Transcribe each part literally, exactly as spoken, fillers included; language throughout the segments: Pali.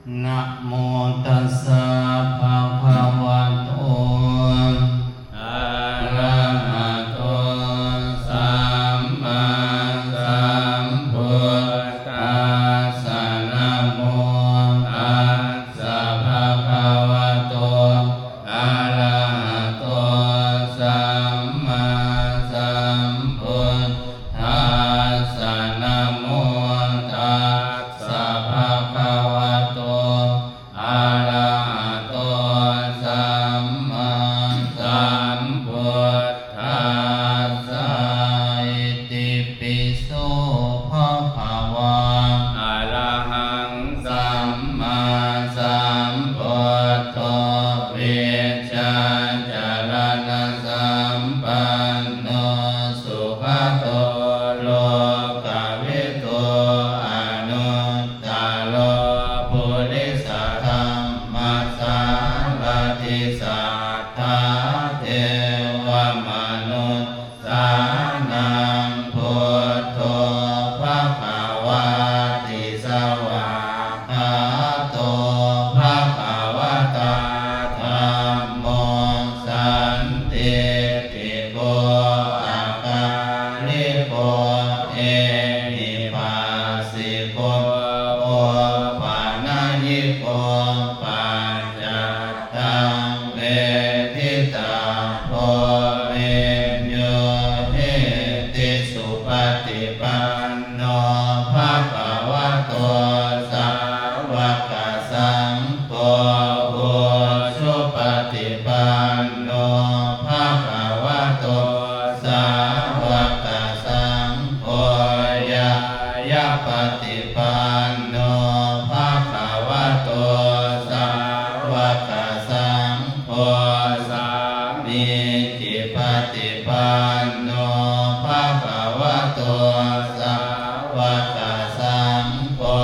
Namo tassa bhagavato arahato sammāsambuddhassa. Namo tassa bhagavato arahato sammāsambuddhassa. Namo tassa bhagavato arahato sammāsambuddhassa. Itipi so bhagavā arahaṃ sammāsambuddho vijjācaraṇasampanno sugato lokavidū anuttaro purisadammasārathi satthā devamanussānaṃ buddho bhagavāti. Svākkhāto bhagavatā dhammo sandiṭṭhiko akāliko ehipassiko opanayiko paccattaṃ veditabbo viññūhīti. Supaṭipanno bhagavato sāvakasaṅgho, ujupaṭipanno bhagavato sāvakasaṅgho, ñāyapaṭipanno bhagavato sāvakasaṅgho, sāmīcipaṭipanno bhagavato sāvakasaṅgho,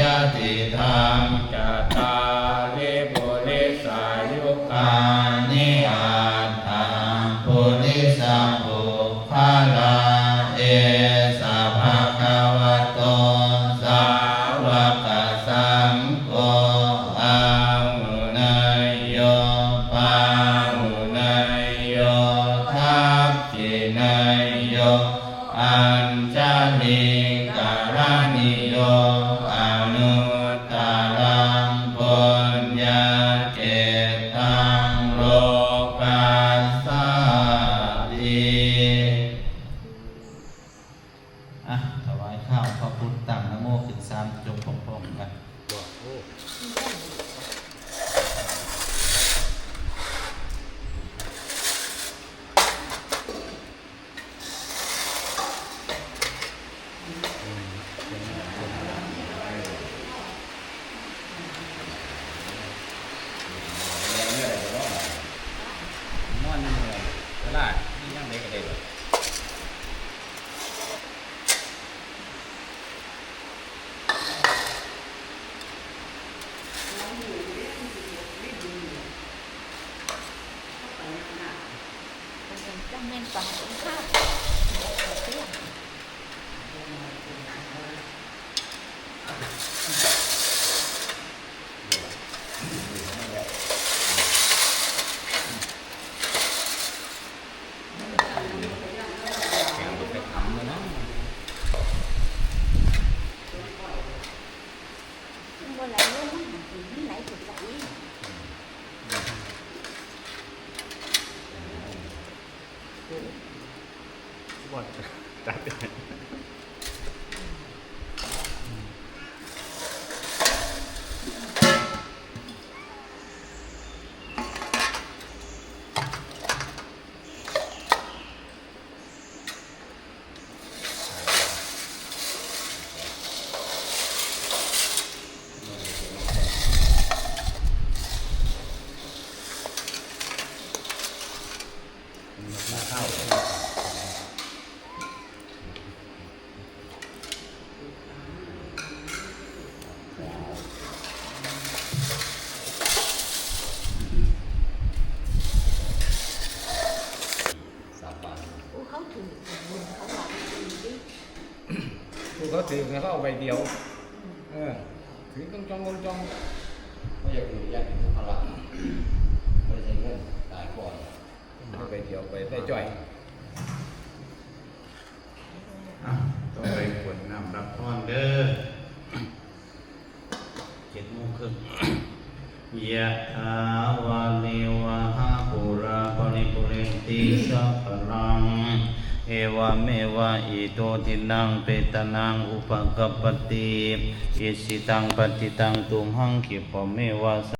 yadidaṃ cattāri purisayugāni aṭṭha purisapuggalā, esa bhagavato sāvakasaṅgho, āhuneyyo pāhuneyyo dakkhiṇeyyo añjalikaraṇīyo anuttaraṃ puññakkhettaṃ lokassāti. อ่ะ ถวายข้าวพระพุทธ ตั้งนะโมขึ้นสามจบพร้อมๆกัน นอนอยู่เมืองตลาด นี่ยังไดก็ได้บ่ จั่งแม่นปานกินข้าว บ่ไหลลงมา มันไหลขึ้นไปอีก บ่ตัด สาบาน ผู้เขาถือบุญเขาหวังดี ผู้เขาถือเขาเอาใบเดียว เออ ถึงต้องจ้องต้องจ้อง ก็อยากอยู่ญาติผู้พละ ไม่ใช่เงินตายก่อน ก็ไปเดี๋ยวไปได้จ่อย อ่ะ ต่อไปกรวดน้ำรับพรเด้อ เจ็ดโมงครึ่ง Yathā vārivahā pūrā paripūrenti sāgaraṃ, evameva ito dinnaṃ petānaṃ upakappati. Icchitaṃ patthitaṃ tumhaṃ khippameva